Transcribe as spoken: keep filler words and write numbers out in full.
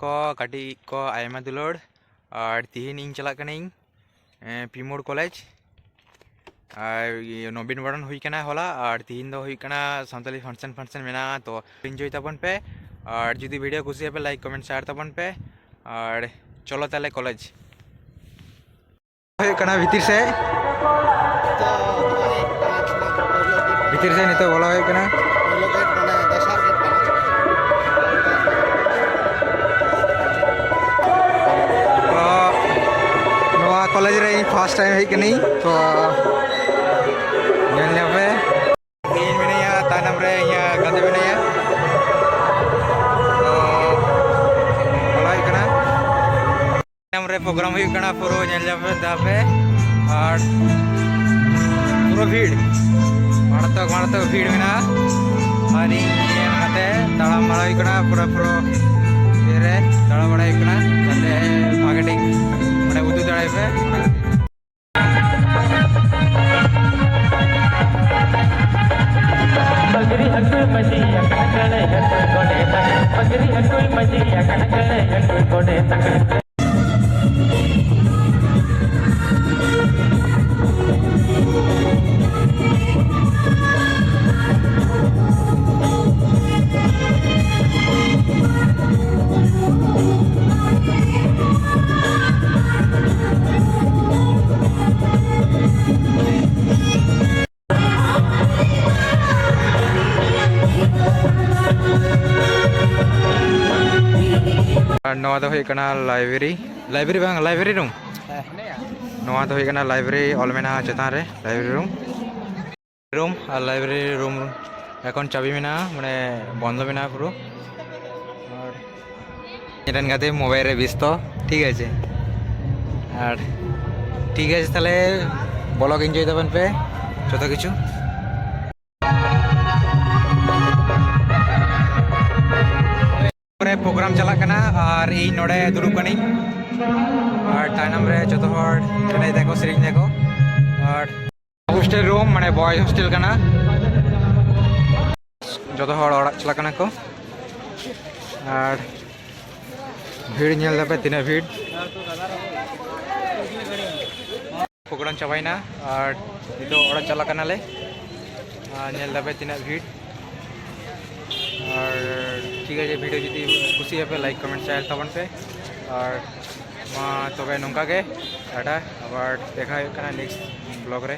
ᱠᱚ ᱠᱟᱹᱴᱤᱡ ᱠᱚ ᱟᱭᱢᱟ ᱫᱩᱞᱟᱹᱲ᱾ ᱟᱨ ᱛᱤᱦᱤᱧ ᱤᱧ ᱪᱟᱞᱟᱜ ᱠᱟᱹᱱᱟᱹᱧ, ᱮᱸ, ᱯᱤᱢᱳᱲ ᱠᱚᱞᱮᱡᱽ᱾ ᱟᱨ ᱤᱭᱟᱹ, ᱱᱚᱵᱤᱱ ᱵᱚᱨᱚᱱ ᱦᱩᱭ ᱠᱟᱱᱟ ᱦᱚᱞᱟ, ᱟᱨ ᱛᱤᱦᱤᱧ ᱫᱚ ᱦᱩᱭᱩᱜ ᱠᱟᱱᱟ ᱥᱟᱱᱛᱟᱞᱤ function function ᱢᱮᱱᱟᱜᱼᱟ, ᱛᱚ enjoy ᱛᱟᱵᱚᱱ ᱯᱮ᱾ ᱟᱨ ᱡᱩᱫᱤ video ᱠᱩᱥᱤᱭᱟᱜ ᱯᱮ, like, comment, share ᱛᱟᱵᱚᱱ ᱯᱮ᱾ ᱟᱨ ᱪᱚᱞᱚ ᱛᱟᱦᱞᱮ ᱠᱚᱞᱮᱡᱽ᱾ ᱦᱩᱭᱩᱜ ᱠᱟᱱᱟ ᱵᱷᱤᱛᱤᱨ ᱥᱮᱫ᱾ ᱵᱷᱤᱛᱤᱨ ᱥᱮᱫ ᱱᱤᱛᱚᱜ ᱵᱚᱞᱚ ᱦᱩᱭᱩᱜ ᱠᱟᱱᱟ᱾ ᱛᱚ, ᱱᱚᱣᱟ ᱠᱚᱞᱮᱡᱽ ᱨᱮ ᱤᱧ first time ᱦᱮᱡ ᱠᱟᱹᱱᱟᱹᱧ, ᱛᱚ ᱧᱮᱞ ᱧᱟᱢ ᱯᱮ᱾ ᱤᱧ ᱢᱤᱱᱟᱹᱧᱟ, ᱛᱟᱭᱱᱚᱢ ᱨᱮ ᱤᱧᱟᱹᱜ ᱜᱟᱛᱮ ᱢᱮᱱᱟᱭᱟ᱾ ᱛᱚ, ᱵᱚᱞᱚ ᱦᱩᱭᱩᱜ ᱠᱟᱱᱟ᱾ ᱛᱟᱭᱱᱚᱢ ᱨᱮ program ᱦᱩᱭᱩᱜ ᱠᱟᱱᱟ, ᱯᱩᱨᱟᱹ ᱧᱮᱞ ᱧᱟᱢ ᱯᱮ ᱫᱟ ᱯᱮ᱾ ᱟᱨ ᱯᱩᱨᱟᱹ ᱵᱷᱤᱲ, ᱢᱟᱲᱟᱝ ᱛᱚ, ᱢᱟᱲᱟᱝ ᱛᱚ ᱵᱷᱤᱲ ᱢᱮᱱᱟᱜᱼᱟ᱾ ᱟᱨ ᱤᱧ ᱱᱟᱛᱮ ᱛᱟᱲᱟᱢ ᱵᱟᱲᱟ ᱦᱩᱭᱩᱜ ᱠᱟᱱᱟ, ᱯᱩᱨᱟᱹ, ᱯᱩᱨᱟᱹ ᱤᱭᱟᱹ ᱨᱮ ᱫᱟᱬᱟ ᱵᱟᱲᱟᱭ ᱦᱩᱭᱩᱜ ᱠᱟᱱᱟ, ᱡᱟᱛᱮ ᱵᱷᱟᱜᱮ ᱴᱷᱤᱠ ᱚᱸᱰᱮ ᱩᱫᱩᱜ ᱫᱟᱲᱮᱭᱟᱜ ᱯᱮ᱾ ᱯᱟᱜᱽᱨᱤ ᱦᱟᱹᱠᱩᱭ ᱢᱟᱹᱡᱷᱤ ᱟᱠᱟᱱ ᱠᱟᱹᱲᱟᱹᱭ ᱦᱟᱹᱠᱩᱭ ᱜᱚᱰᱮᱛ ᱟᱠᱟᱱ᱾ ᱯᱟᱜᱽᱨᱤ ᱦᱟᱹᱠᱩᱭ ᱢᱟᱹᱡᱷᱤ ᱟᱠᱟᱱ ᱠᱟᱹᱲᱟᱹᱭ ᱦᱟᱹᱠᱩᱭ ᱜᱚᱰᱮᱛ ᱟᱠᱟᱱ᱾ ᱟᱨ ᱱᱚᱣᱟ ᱫᱚ ᱦᱩᱭᱩᱜ ᱠᱟᱱᱟ library, library ᱵᱟᱝ, library room᱾ ᱦᱮᱸ᱾ ᱱᱚᱣᱟ ᱫᱚ ᱦᱩᱭᱩᱜ ᱠᱟᱱᱟ library, ᱚᱞ ᱢᱮᱱᱟᱜᱼᱟ ᱪᱮᱛᱟᱱ ᱨᱮ library room᱾ Room ᱟᱨ library room ᱮᱠᱷᱚᱱ ᱪᱟᱵᱤ ᱢᱮᱱᱟᱜᱼᱟ, ᱢᱟᱱᱮ ᱵᱚᱱᱫᱚ ᱢᱮᱱᱟᱜᱼᱟ ᱯᱩᱨᱟᱹ᱾ ᱟᱨ ᱤᱧᱨᱮᱱ ᱜᱟᱛᱮ mobile ᱨᱮ ᱵᱮᱥᱛᱚ, ᱴᱷᱤᱠ ᱟᱪᱷᱮ᱾ ᱟᱨ ᱴᱷᱤᱠ ᱟᱪᱷᱮ, ᱛᱟᱦᱞᱮ vlog enjoy ᱛᱟᱵᱚᱱ ᱯᱮ ᱡᱚᱛᱚ ᱠᱤᱪᱷᱩ᱾ ᱯᱚᱨᱮ program ᱪᱟᱞᱟᱜ ᱠᱟᱱᱟ ᱟᱨ ᱤᱧ ᱱᱚᱰᱮ ᱫᱩᱲᱩᱵ ᱠᱟᱹᱱᱟᱹᱧ᱾ ᱟᱨ ᱛᱟᱭᱱᱚᱢ ᱨᱮ ᱡᱚᱛᱚ ᱦᱚᱲ ᱮᱱᱮᱡ ᱫᱟᱠᱚ, ᱥᱮᱨᱮᱧ ᱫᱟᱠᱚ᱾ ᱟᱨ hostel room, ᱢᱟᱱᱮ boys hostel ᱠᱟᱱᱟ᱾ ᱡᱚᱛᱚ ᱦᱚᱲ ᱚᱲᱟᱜ ᱪᱟᱞᱟᱜ ᱠᱟᱱᱟ ᱠᱚ᱾ ᱟᱨ ᱵᱷᱤᱲ ᱧᱮᱞ ᱫᱟᱯᱮ ᱛᱤᱱᱟᱹᱜ ᱵᱷᱤᱲ᱾ ᱯᱨᱳᱜᱨᱟᱢ ᱪᱟᱵᱟᱭᱮᱱᱟ ᱟᱨ ᱱᱤᱛᱚᱜ ᱚᱲᱟᱜ ᱪᱟᱞᱟᱜ ᱠᱟᱱᱟᱞᱮ᱾ ᱟᱨ ᱧᱮᱞ ᱫᱟᱯᱮ ᱛᱤᱱᱟᱹᱜ ᱵᱷᱤᱲ᱾ ᱟᱨ ᱴᱷᱤᱠ ᱟᱪᱷᱮ, ᱵᱷᱤᱰᱤᱭᱳ ᱡᱩᱫᱤ ᱠᱩᱥᱤᱭᱟᱜᱼᱟ ᱯᱮ, ᱞᱟᱭᱤᱠ, ᱠᱚᱢᱮᱱᱴ, ᱥᱮᱭᱟᱨ ᱛᱟᱵᱚᱱ ᱯᱮ᱾ ᱟᱨ ᱢᱟ ᱛᱚᱵᱮ ᱱᱚᱝᱠᱟ ᱜᱮ, ᱴᱟᱴᱟ, ᱟᱵᱟᱨ ᱫᱮᱠᱷᱟ ᱦᱩᱭᱩᱜ ᱠᱟᱱᱟ ᱱᱮᱠᱥᱴ ᱵᱞᱚᱜ ᱨᱮ᱾